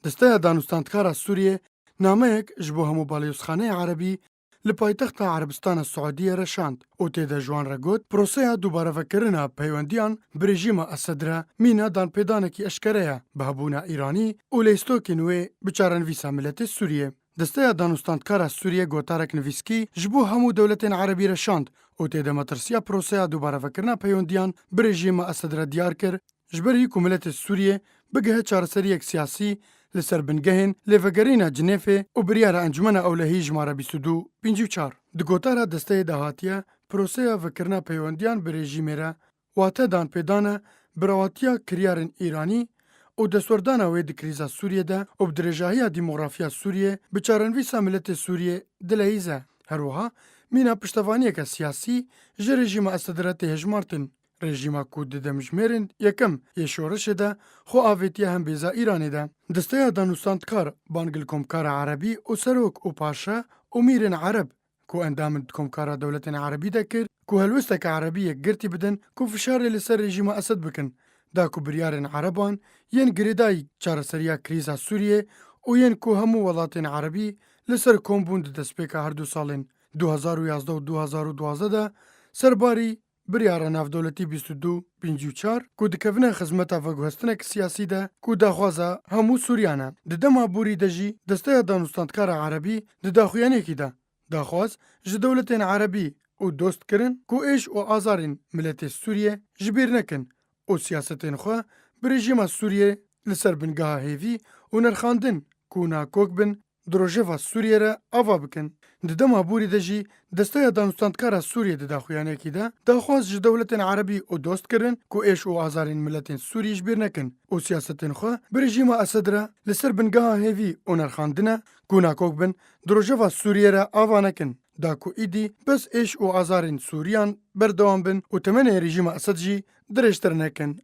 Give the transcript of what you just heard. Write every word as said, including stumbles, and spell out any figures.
Desteya Danûstandkara Sûriyê nameyek ji bo hemû balyozxaneyê erebî li paytexta Erebistana Siûdiyê re şand û tê de ji wan re got, proseya dubarevekirina peywendiyan bi rejîma Esed re mîna danpêdanekî eşkere ye bi hebûna Îranî û leyîstokên wê bi çarenivîsa miletê Sûriyê. Desteya Danûstandkara Sûriyê gotarek nivîskî ji bo hemû dewletên erebî re şand û tê de metirsiya proseya dubarevekirina peywendiyan bi rejîma Esed re diyar kir, ji ber ku miletê Sûriyê bigihe çareseriyek siyasî li ser bingehên lêvegerîna Cinêfê û biryara Encûmena Ewlehî jimare bîst û du pêncî û çar. Di gotara desteyê de hatiye, proseya vekirina peywendiyan bi rejîmê re wate danpêdana bi rewatiya kiryarên Îranî û destwerdana wê di krîza Sûriyê de û bi dirêjahiya demografiya Sûriyê bi çarenivîsa miletê Sûriyê dileyîze. Her wiha mîna piştevaniyeke siyasî ji rejîma Esed re tê hejmartin. Rejîma ku di demjimêrên yekem yê şoreşê de xwe avêtiye hembêza Îranê de. Desteya Danûstandkar bang li Komkara Erebî û serok û paşa û mîrên Ereb ku endam in di Komkara Dewletên Erebî de kir ku helwesteke Erebî yekgirtî bidin ku fişarê li ser rejîma Esed bikin, da ku biryarên Ereban yên girêdayî çareseriya krîza Sûriyê û yên ku hemû welatên Erebî li ser kom bûn di destpêka her du salên du hezar û yazdeh û du hezar û duwazdeh de serbarî biryara navdewletî bîst û du pêncî û çar ku dikevine xizmeta veguhestineke siyasî de ku daxwaza hemû Sûriyan e. Di dema borî de jî Desteya Danûstandkara Erebî di daxuyaniyekî de daxwaz ji dewletên Erebî û dost kirin ku êş û azarên miletê Sûriyê ji bîr nekin û siyasetên xwe bi rejîma Sûriyê li ser bingeha hêvî û nerxandin ku nakok bin di rojeva Sûriyê re ava bikin. Di dema borî de jî Desteya Danûstandkara Sûriyê di daxuyaniyekî de daxwaz ji dewletên Erebî û dost kirin ku êş û azarên miletên Sûriyê ji bîr nekin û siyasetên xwe bi rejîma Esed re li ser bingeha hêvî û nerxandine ku nakok bin di rojeva Sûriyê re ava nekin, da ku îdî bes êş û azarên Sûriyan berdewam bin û temenê rejîma Esed jî dirêjtir nekin.